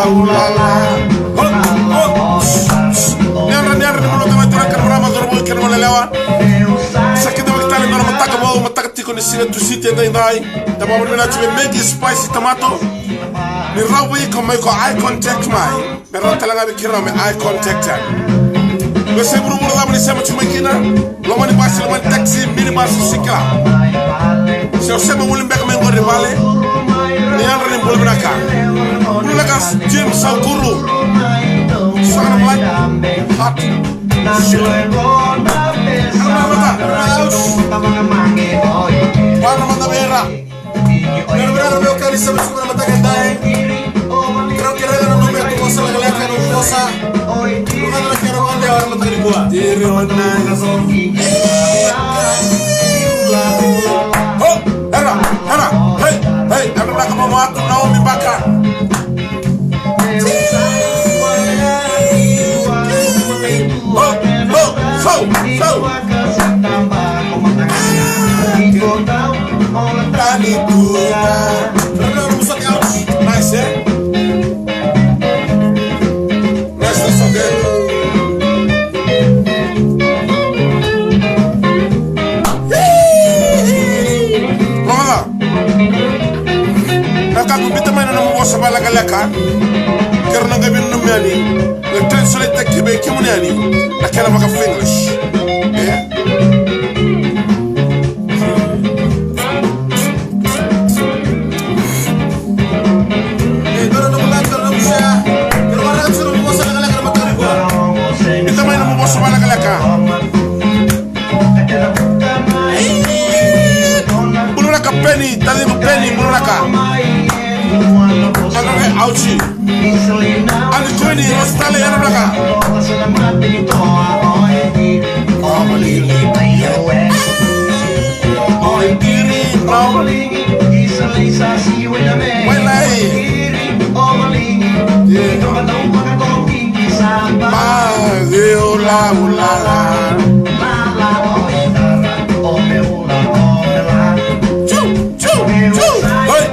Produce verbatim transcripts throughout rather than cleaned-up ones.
Ulala. Ho, ho. Ni yadra, ni yadra, ni bula, tamai, turaga, marama, cauravou kei na goneyalewa. Sa kidavaki tale na mataka vou, mataka tiko ni siga Tusiti edaidai. Da vakavinavinaka tiko vei Maggie Spicy Tomato. Ni rawa vei iko me iko eye contact mai. Me rawa tale ga vei keirau me eye contact yani. Veiyasai vuravura cava ni sema tiko mai kina? Loma ni basi, loma ni taxi, minibus, se kila. Se o sema, vuli beka mai qori vale. Ni yadra, ni bula vinaka. Bula vinaka Jim Saukuru. Saka na mlai. Hot. Shit. Ana mata. Vana mata vera. Keirau keirau na nomu vosa lekaleka, nomu vosa. Luvata na keirau vakadewa na mataka nikua. Ho, era, era, hei, hei, era na ka mama atu Naomi Baka. Ho, ho, sau, sau. Tani tu. Nice, eh? Nice, nice, okay. Rogoca. Na ka biuta mai na nomu vosa vakalekaleka. Keirau na qai veinanumi yani. Na translate-taki vei kemuni yani na kena vaka-English. E? Biuta mai nomu vosa vakalekaleka. Bula vinaka Peni, taciqu Peni, bula vinaka. Auci. Ani Kuini, rosi tale, yadra vinaka. Wailai. Maciu Laulala. Tsu, tsu, tsu. Oi.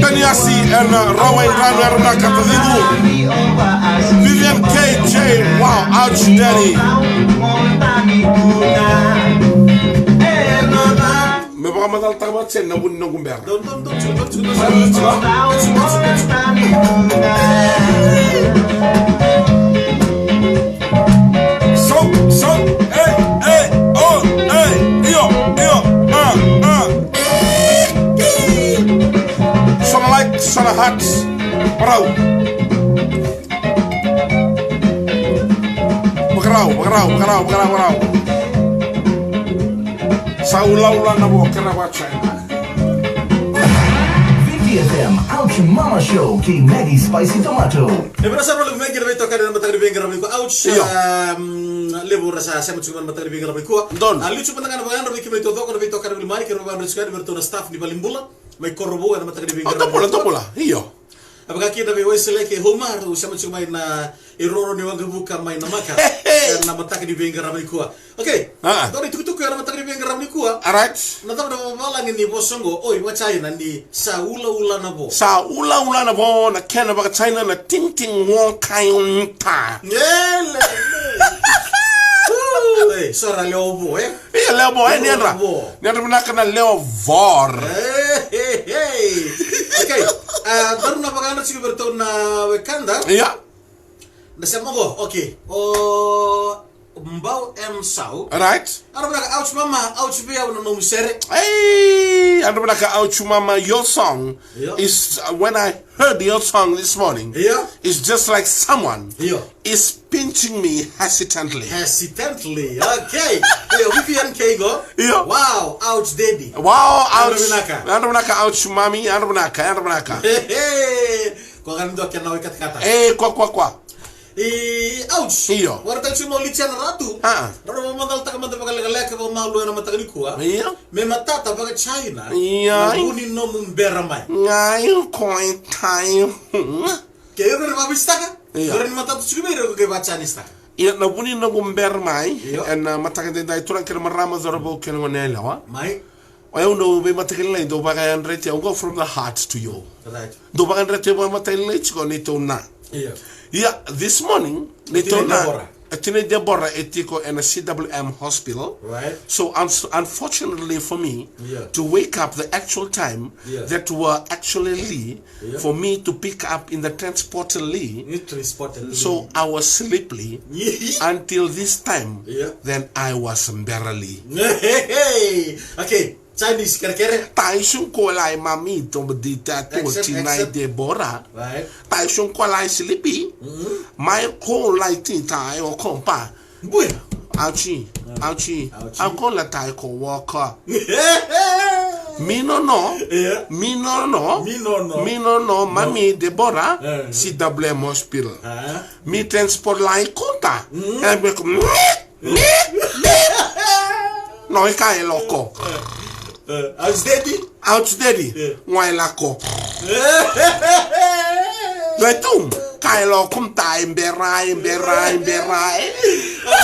Taniasi ena Rawai Dranu, yadra vinaka taciqu. Vivian K J, wow, ouch, daddy. Me vakamacalataka vata sara na vu ni noqu bera. Dou, dou, dou, dou, dou, dou, dou. So, so, ei, ei, o, ei, io, io, a, a. So na like, so na hearts. Parau. Vakarau, vakarau, vakarau, vakarau, vakarau. Sa ulaula na vo, kena vaca. Viti F M, Ouch Mama Show, kei Maggie Spicy Tomato. E vira sa rola vei kina veitokani na mataka ni veiqaravi nikua. Ouch, io. Um, levu ra sa sema tiko na mataka ni veiqaravi nikua. Don. A, liu tiko mada ga na vakayadra vei kemuni taucoko na veitokani voli mai, kei na vakayadra tiko yani vei ratou na staff ni valenibula mai Korovou ena mataka ni veiqaravi nikua. Io. A vaka kina vei Waisele kei Homer, au sema tiko mai na iroro ni waqavuka mai Namaka. Ena mataka ni veiqaravi nikua. Okay. Ah. Dua na itukutuku ena mataka ni veiqaravi nikua. Alright. Na cava na vavalagi ni vosa oqo, oi, vaka-China ni sa ulaula na vo. Sa ulaula na vo, na kena vaka-China na tingting wo kai unta. Ele. Ei, so ra lewa vo, e? Ia, lewa vo, e, ni yadra. Lewa vo. Ni yadra vinaka na lewa vor. Ei, ei, ei. Okay. A, daru na vakayadra tiko vei ratou na wekada. Ia. Na sema oqo, okay. O Bau M Sau. Right. Yadra vinaka, ouch mama, ouch vei au na nomu sere. Ei, yadra vinaka, ouch mama, your song is, uh, when I heard your song this morning, io, it's just like someone is pinching me hesitantly. Hesitantly. Okay. Io, Vivian Keigo. Io. Wow, ouch daddy. Wow, ouch. Yadra vinaka. Yadra vinaka, ouch mami, yadra vinaka, yadra vinaka. He, he. Ko ga ni dua kena wai katakata. E, kwa, kwa, kwa. E, ouch. Io. Warataki tiko mai o Lichana Ratu. A. Rau vakamacalataka mada vakalekaleka vakamalua ena mataka nikua. Io. Me matata vaka-China. Io. Na vu ni nomu bera mai. Ngai koi tai. Ke ira ni vakaVisitaka. Io. Ira ni matata tiko vei ira ko ke vaka-Chinese-taka. Ia na vu ni noqu bera mai. Io. Ena mataka edaidai, turaga kei na marama, cauravou kei na goneyalewa. Mai. O yau, dou veimataqali lailai, dou vakayadrati au qo, from the heart to you. Right. Dou vakayadrati au, veimataqali lailai tiko neitou na. Yeah. Yeah, this morning, neitou na. Deborah. A tinai Deborah e tiko ena C W M hospital. Right. So, uns- unfortunately for me, yeah, to wake up the actual time, yeah, that were actually li- yeah, for me to pick up in the transport li. Ni transport li. So I was sleepy until this time. Yeah. Then I was barely. Hey, okay. Chinese kerekere. Tai sungko lai mami to bedi ta to. Accept, tinai accept. Deborah. Right. Tai sungko lai sleepy. Mm-hmm. Mai ko lai tinai o kompa. Bui. Auchi, auchi. Auchi. Au ko la tai ko waka. Mi no no. Yeah. Mi no no. Mi no no. Mi no no. No. Mami Deborah. Eh. C W M hospital. Ah. Mi transport lai konta. Mm. E me ko. Mi, mi, mi. No, i kai loko. Eh, au si dedi? Au si dedi? Yeah. Ngua i lako. Gaitum, kai loko mtai berai, berai, berai.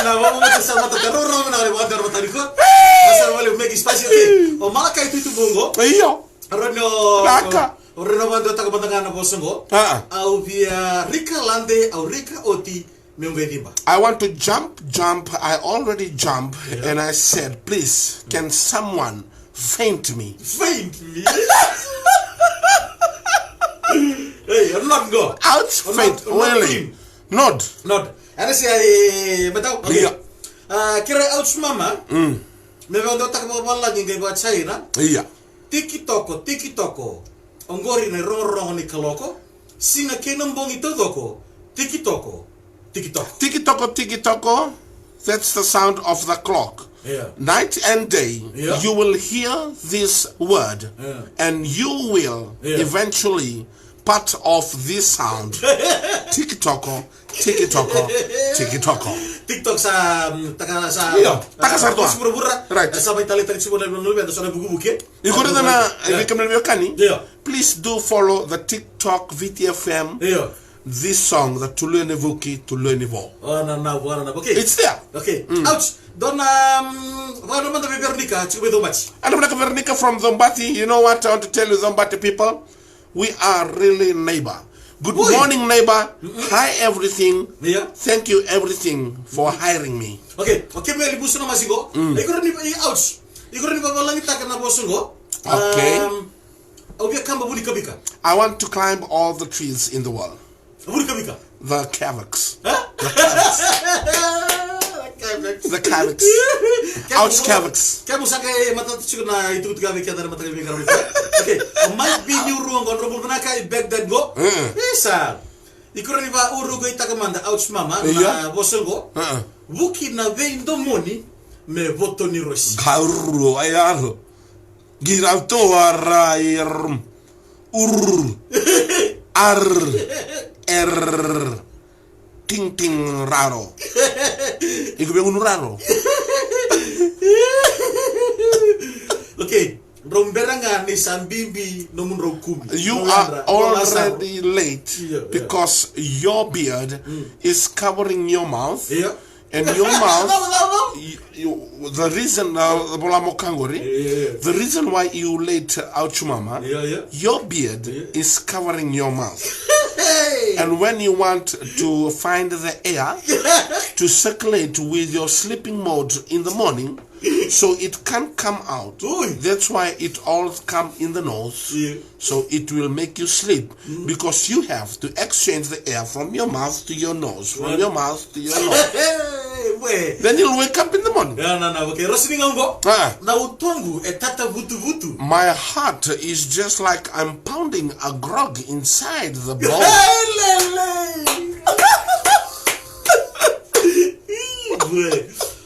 Na vamo mata sa mata karo ro na kare wanda ro tani ko. Sa vale make spicy, okay. O Malakai Tuituvou qo. Io. Rono. Naka. O rono wanda taka mata ngana vosa qo. Ah. Au via rika lade, au rika oti. Meu qai ciba. I want to jump, jump. I already jump, yeah, and I said, please, can someone faint me? Faint me? Hey, I'm not go. Ouch, I'm faint, not, I'm not really. Nod. Nod. Ana si ai, matau? Okay. Yeah. Ah, kira ouch mama. Mm. Me vau dau taka vakavalagi qai vaka China. Yeah. Tiki toko, tiki toko. Oqori na irogorogo ni kaloko. Siga kei na bogi taucoko. Tiki toko, tiki toko. Tiki toko, tiki toko. That's the sound of the clock. Yeah. Night and day, yeah, you will hear this word, yeah, and you will, yeah, eventually part of this sound. Tiki toko, tiki toko, tiki toko. TikTok sa, mm, taka sa, io, taka sa, ah, tua. Vuravura. Right. Sa mai tale tale tiko na luveda sa na vukivuki. Iko raica na, yeah, veikamaliwekani. Yeah. Please do follow the TikTok V T F M. Yeah. This song, the Tulueni Vuki, Tulueni Vo. Oh, na, na, na, na. Okay. It's there. Okay. Mm. Ouch. Dona, um, vaka na mada vei Veronica, tiko vei Combati. Ana vaka Veronica from Combati. You know what I want to tell you, Combati people? We are really neighbor. Good morning, neighbor. Mm-mm. Hi, everything. Yeah. Thank you, everything, for hiring me. Okay, okay, me libusu na masigo. Mm. Iko ni, ouch. Iko ni vakavalagitaka na vosa qo. Okay. Um, au via kaba vuni kavika. I want to climb all the trees in the world. Vuni kavika. The Cavex. Huh? The Cavex. The Cavex. Ouch, Cavex. Kemu saka e matata tiko na itukutuku vei keda na mataka vei karamu. Okay. Mai vi ni uru qo, dro bulu vinaka i Baghdad qo. Mm. Isa. Iko ni va uru qo i taka mada, ouch mama, na vosa qo. Uh-uh. Vuki na veidomoni me voto ni rosi. Gauru, ai aro. Girauto ara ir. Ur. Ar. Er. Ting ting raro. Iko vegunu raro. Okay. Drau bera ga ni sa bibi nomudrau kumi. You are already late because your beard is covering your mouth. Yeah. And your mouth, you, you, the reason, uh, the reason why you late, Auchumama, your beard is covering your mouth. And when you want to find the air to circulate with your sleeping mode in the morning, so it can't come out. That's why it all come in the nose. So it will make you sleep because you have to exchange the air from your mouth to your nose, from your mouth to your nose. Then you'll wake up in the morning. Na utoqu e tata vutuvutu. My heart is just like I'm pounding a grog inside the bone.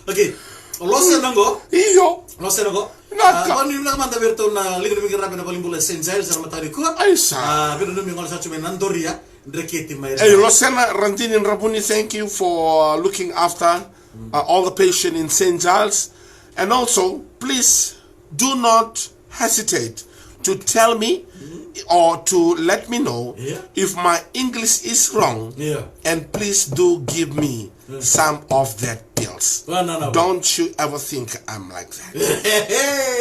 Okay. Lo sena qo? Io. Lo sena qo? Naka. Vakananumi mada vei iratou na liga ni veiqaravi ena valenibula e Saint Giles ena mataka nikua. Aisa. Vakananumi gole sara tu mai na doria. Dreketi mai. Hey, lo sena, Radini Dravuni, thank you for looking after, uh, all the patient in Saint Giles. And also, please do not hesitate to tell me or to let me know if my English is wrong. And please do give me some of that pills. Wanana. Don't you ever think I'm like that.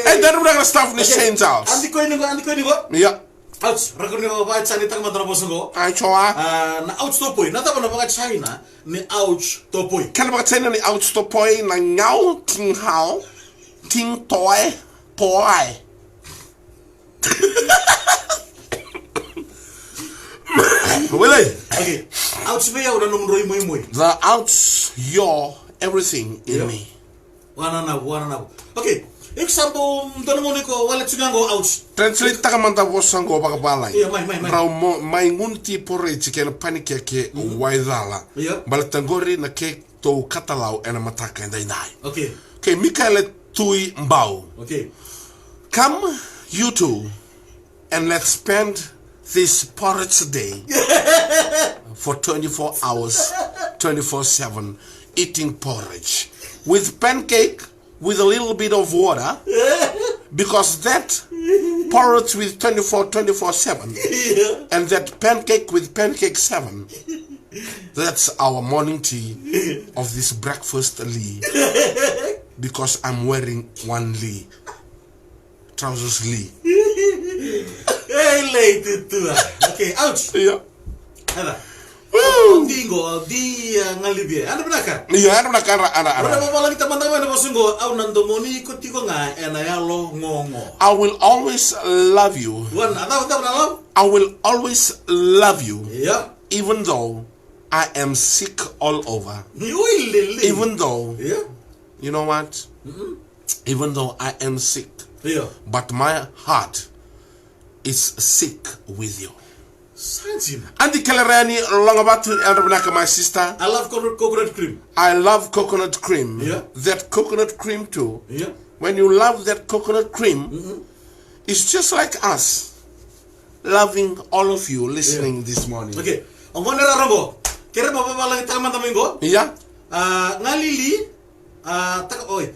And then we're gonna start with the change out. Andi koi ni qo, andi koi ni qo. Yeah. Ouch, rako ni qo, vaka sa ni takamata na vosa qo. Ai choa. Ah, na ouch topoi, na cava na vaka China ni ouch topoi? Kena vaka China ni ouch topoi na ngau ting hao ting toe poi. Wele. Okay. Ouch vei au na nomu roi moimoi. The ouch your everything in me. Wananavu, wananavu. Okay. Example, dona mo ni ko wale tsuga go ouch. Translate taka mada vosa go vakavalagi. Ia, mai, mai, mai. Rau mo, mai gunti porridge kena panikeke waicala. Ia. Baleta qori na keitou katalau ena mataka edaidai. Okay. Okay, Mikaele Tui Bau. Okay. Come, you two, and let's spend this porridge day for twenty-four hours, twenty-four seven, eating porridge with pancake with a little bit of water, because that porridge with twenty-four, twenty-four seven, and that pancake with pancake seven, that's our morning tea of this breakfast, Lee, because I'm wearing one Lee. Trousers Lee. Ei, lei tutua. Okay, ouch. Ia. Era. Woo! Digo, di, uh, galivie. Ana vinaka. Ia, ana vinaka, ana, ana, ana. Ora vavalagi tamata mai na vosa qo, au na domoni iko tiko ga ena yalo gogo. I will always love you. Wana, cava, cava na love? I will always love you. Ia. Even though I am sick all over. Ui, lele. Even though. Ia. You know what? Mm-hmm. Even though I am sick, yeah, but my heart is sick with you. Sanjina. Andi Kelereni Longavatu, yadra vinaka, my sister. I love coconut, coconut cream. I love coconut cream. Yeah. That coconut cream too. Yeah. When you love that coconut cream, mm-hmm, it's just like us loving all of you listening, yeah, this morning. Okay. Oqo na raro qo. Kere mo vavalagi taka mada mai qo. Yeah. Ah, galili. Ah, taka, oi.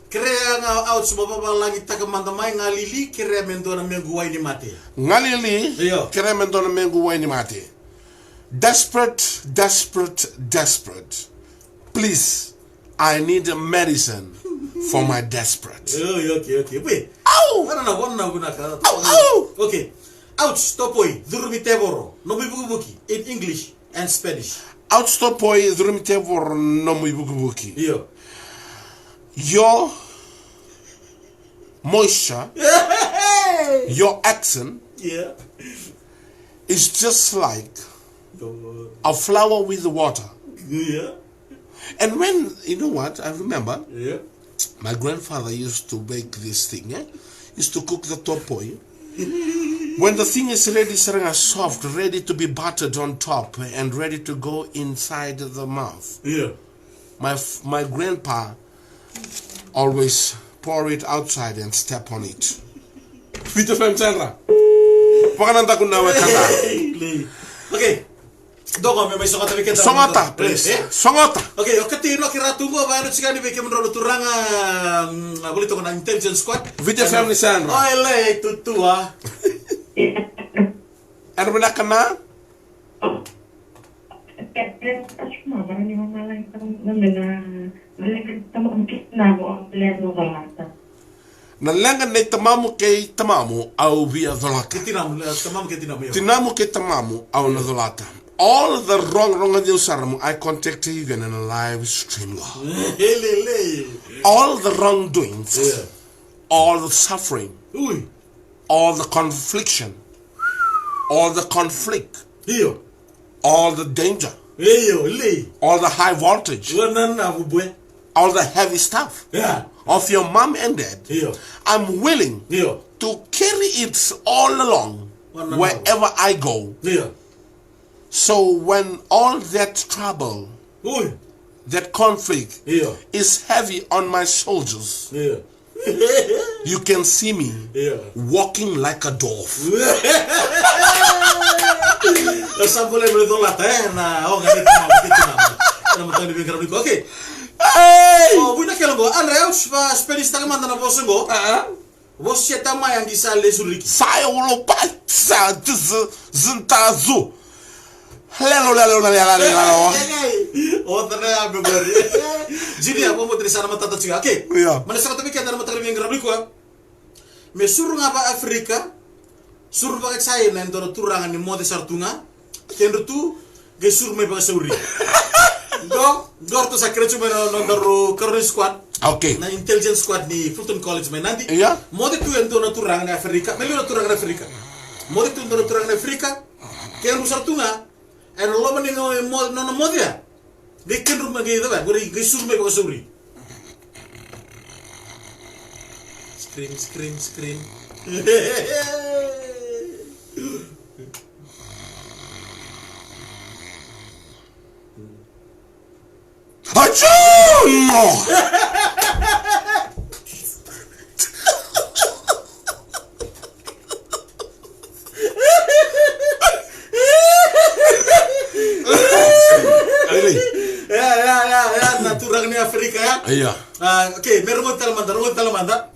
Kerea ga ouch mo vavalagi taka mada mai, galili, kerea me dua na mequ wai ni mate. Galili, io, kerea me dua na mequ wai ni mate. Desperate, desperate, desperate. Please, I need a medicine for my desperate. Oi, okay, okay. Wait. Au! Wana na, wana na, wana na. Au, au! Okay. Ouch, topoi, curumi tevoro, nomu ivukivuki, in English and Spanish. Ouch topoi, curumi tevoro, nomu ivukivuki. Io. Your moisture, your accent, yeah, is just like a flower with water. Yeah. And when, you know what, I remember, yeah, my grandfather used to make this thing, eh? Used to cook the topoi. When the thing is ready, saranga soft, ready to be buttered on top and ready to go inside the mouth. Yeah. My f-, my grandpa always pour it outside and step on it. Viti F M Sandra. Vakanadaku na wekada. Okay. Dogo me mai sogota vei keda. Sogota, please. Eh? Sogota. Okay, okati no kira tu qo, vaya no tsikani vei kemudrau na turaga, mm, voli toka na intelligence squad. Viti F M ni Sandra. Oi, lei tutua. Era vinaka na? Na leqa nei tamamu kei tamamu au via colata. Kei tinamu, eh, tamamu kei tinamu, io. Tinamu kei tamamu au na colata. All the wrong, wrong of the Usaramu, I contact you in a live stream. Lele. All the wrongdoings, yeah, all the suffering, ui, all the confliction, all the conflict, io, all the danger, io, lei, all the high voltage, wanana vubue, all the heavy stuff, yeah, of your mom and dad, io, I'm willing, io, to carry it all along, wanana, wherever I go. Io. So when all that trouble, ui, that conflict, io, is heavy on my shoulders, io, you can see me, io, walking like a dwarf. Sa vole me colata, eh, na oga ni tamamu kei tinamu. Na matani vei qarauni ko. Okay. Hey! O, vuna kela qo, Andre, au sa va Spanish taka mada na vosa qo. Ah, ah. Vosa tamai agi sa lesu riki. Sa e ulo pai, sa tusu, zuntazu. Lelo, lelo, lelo, lelo, lelo. Ota na ya me gori. Junior, mo motri sana matata tiko. Okay. Ia. Mana saka tabi keda na matata me ngra biko. Me suru ga va Afrika. Suru vaka China e dua na turaga ni moce sara tu ga. Kedra tu, qai suru mai vakasauri. Qo, qo ratou sa kere tu mai na nodaru karoni squad. Okay. Na intelligence squad ni Fulton College mai Nadi. Ia. Moce tu e dua na turaga na Afrika. Me liu na turaga na Afrika. Moce tu e dua na turaga na Afrika. Kedru sara tu ga. Ena loma ni nona moce ya. Qai kedru mai qai cava, qori qai suru mai vakasauri. Scream, scream, scream. Ajuno! Ya, ya, ya, ya, na turaga ni Afrika, ya. Ia. Ah, okay, me rogoci tale mada, rogoci tale mada.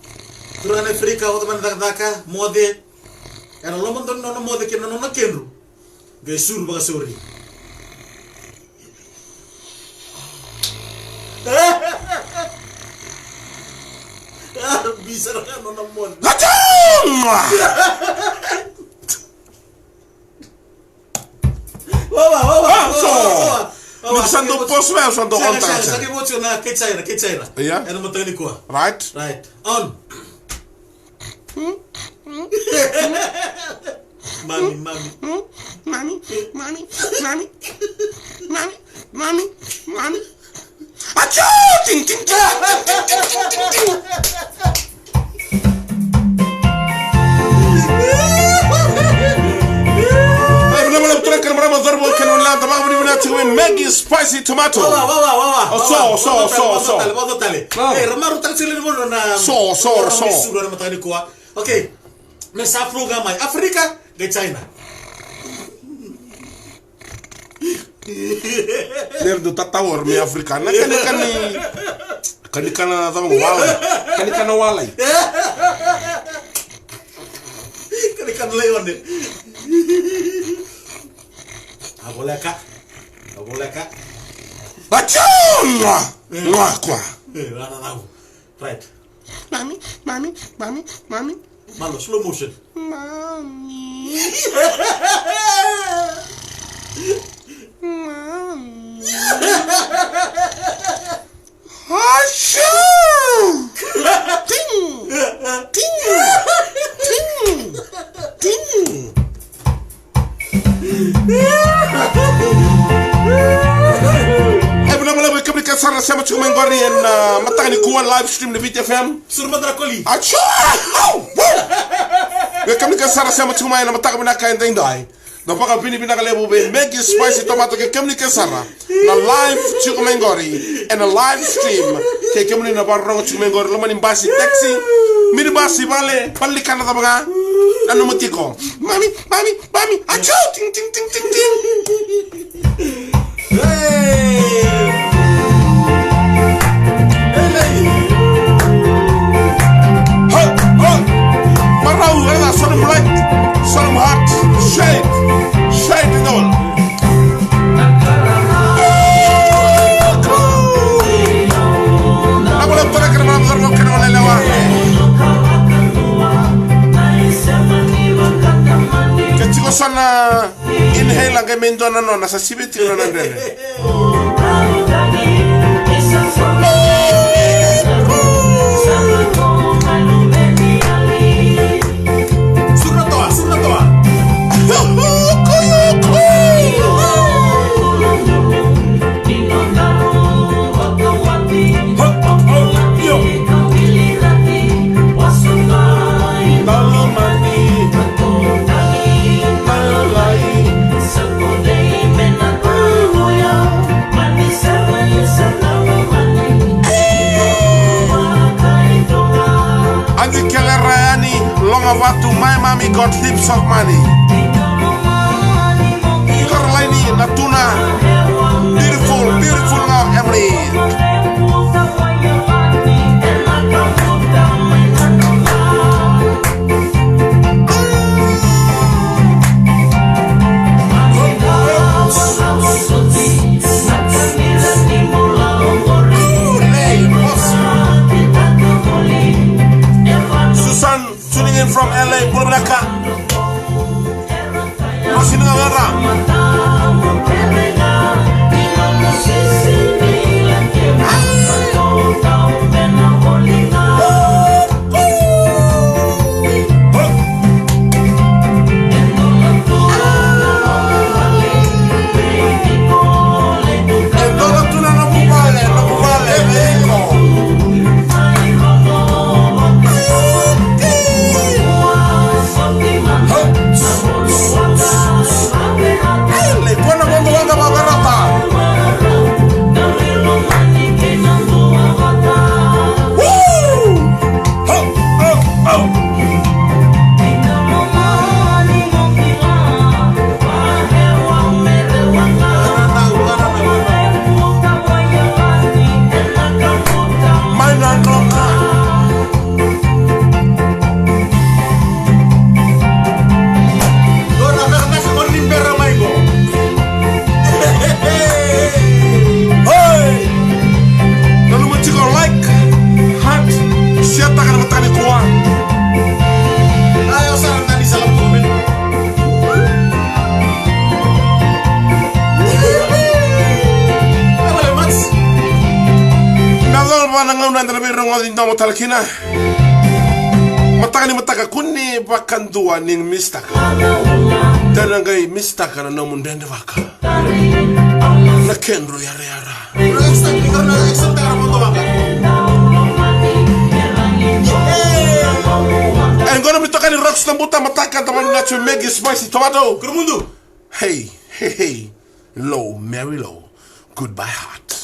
Turaga ni Afrika, ota mai na cakacaka, moce. Ena loma donu nona moce kei na nona kedru. Qai suru vakasauri. Bisa na nona moce. Wawa, wawa, wawa, wawa. Ni sa dau pause mai, sa dau on time. Sa kei voti na kei China, kei China. Ia. Ena mataka nikua. Right. Right. On. Mami, mami. Mami, mami, mami, mami, mami, mami. Atiu! Ting, ting, ting. Ai, vinaka vakalevu turaga kei na marama, cauravou kei na luvena, vakavinavinaka tiko mai Maggie Spicy Tomato. Wawa, wawa, wawa. O so, o so, o so, o so. Vodo tale, vodo tale. Ei, ra marau tale tiko ni vodo na. So, so, so. Suru na mataka nikua. Okay. Me sa flu ga mai Afrika, qai China. Nera dau tatau ira mai Afrika na kanikani, kanikana cava, walai. Kanikana walai. Kanikana laione. A voleka. A voleka. Atiu! Nga, nga kwa. Right. Mami, mami, mami, mami. Malo, slow motion. Mami. Mami. Achoo! Ting! Ting! Ting! Ting! E vinaka vakalevu vei kemuni kece sara na sema tiko mai qori ena mataka nikua, live stream na Viti F M. Suru mada na koli. Achoo! Au! Woo! Vei kemuni kece sara na sema tiko mai ena mataka vinaka edaidai. Na vakavinavinaka levu vei Maggie Spicy Tomato kei kemuni kece sara na live tiko mai qori ena live stream. Kei kemuni na vakarorogo tiko mai qori loma ni basi, taxi, minibasi, vale, valenikana cava ga. Nanuma tiko. Mami, mami, mami. Achoo! Ting, ting, ting, ting, ting. Hey! Hey, hey! Hey! Marau, ena sona mulai, sona muhat, shade, shade dol. Na vale tara kena marau, tara kena vale lewa. Ke tiko sona Inhale, qai me dua na nona, sa sivi tiko na nona dredre. Suru na toa, suru na toa. Agi kelera yani, Logavatu, my mommy got heaps of money. Karolaini, Natuna, beautiful, beautiful ga Emily. Hey! Nanuma tiko, like, heart, share taka na mataka nikua. Io sara, na ni sa lako tu mai. Na cava na gauna eda na veirogoci domo tale kina? Mataka ni mataka, kua ni vakadua ni mistaka. Dua qai mistaka na nomu dredre vaka na kedru yarayara. E qo na nomu itokani Rocks na buta mataka, tamani nacho Maggie Spicy Tomato. Kuramudu. Hey, hey, hey. Low, Mary Low. Goodbye, heart.